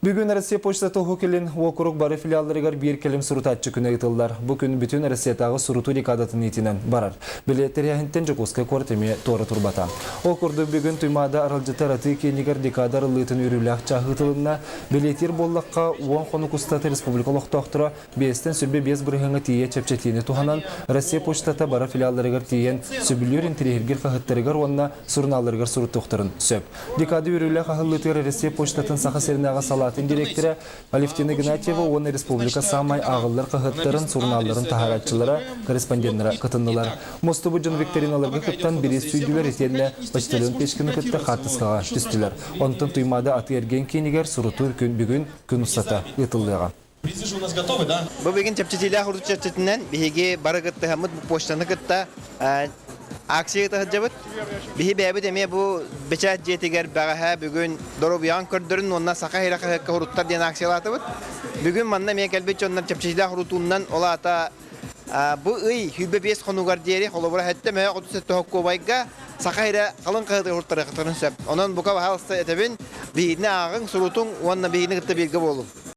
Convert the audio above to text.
Бүгүн Россия почтата Уһук Илин уокурук бары филиалларыгар биир кэлим сурутааччы күнэ ыытыллар. Бу күн бүтүн Россиятааҕы сурутуу декадатын иитинэн барар. Били тэрээһинтэн Дьокуускай куорат эмиэ туора турбата. Ол курдук бүгүн Туймаада аралдьытар атыы киинигэр декада арыллыытын үөрүүлээх чааһ ыытылынна. Бэлиэтиир буоллахха, 10 хонук устата республика олохтоохторо биэстэн 25 бырыһыаҥҥа тиийэ чэпчэтиини туһанан, Россия почтата бары филиалларыгар тиийэн сөбүлүүр интэриэһиргиир хаһыаттарыгар уонна сурунаалларыгар суруттуохтарын сөп. Декада үөрүүлээх аһыллыытыгар Россия почтатын Саха сиринээҕи салаатын дириэктэрэ Алевтина Игнатьева уонна республика саамай ааҕыллар хаһыаттарын, сурунаалларын таһаарааччылара, корреспонденнара кытыннылар. Мустубут дьон викториналарга кыттан бириис сүүйдүлэр итиэннэ почтальон Печкины кытта хаартыскаҕа түстүлэр. Онтон Туймаада атыы-эргиэн киинигэр сурутуур күн бүгүн күн устата ыытыллыаҕа. Призы же у нас готовы, да? Бу бүгүн чэпчэтиилээх урут чэрчитинэн биһиги бары кыттыһаммыт бу почтаны кытта акция ыыта сылдьабыт. Биһи бэйэбит эмиэ бу бэчээт дьиэтигэр бэҕэһээ бүгүн доруобуйаҕын көрдөрүн уонна Саха сирэ хаһыакка уруттар диэн акциялаатыбыт. Бүгүн манна эмиэ кэлбит дьоннор чэпчэтиилээх урутууннан ол аата бу ый 25 хонугар диэри холобура сэттэ мөһө 37 хоккуобайга Саха сирэ халыҥ хаһыатыгар уруттарыахтарын сөп. Онон бука баһаалыста этэбин, биһигини ааҕыҥ, сурутуҥ уонна биһигини кытта бииргэ буолуҥ.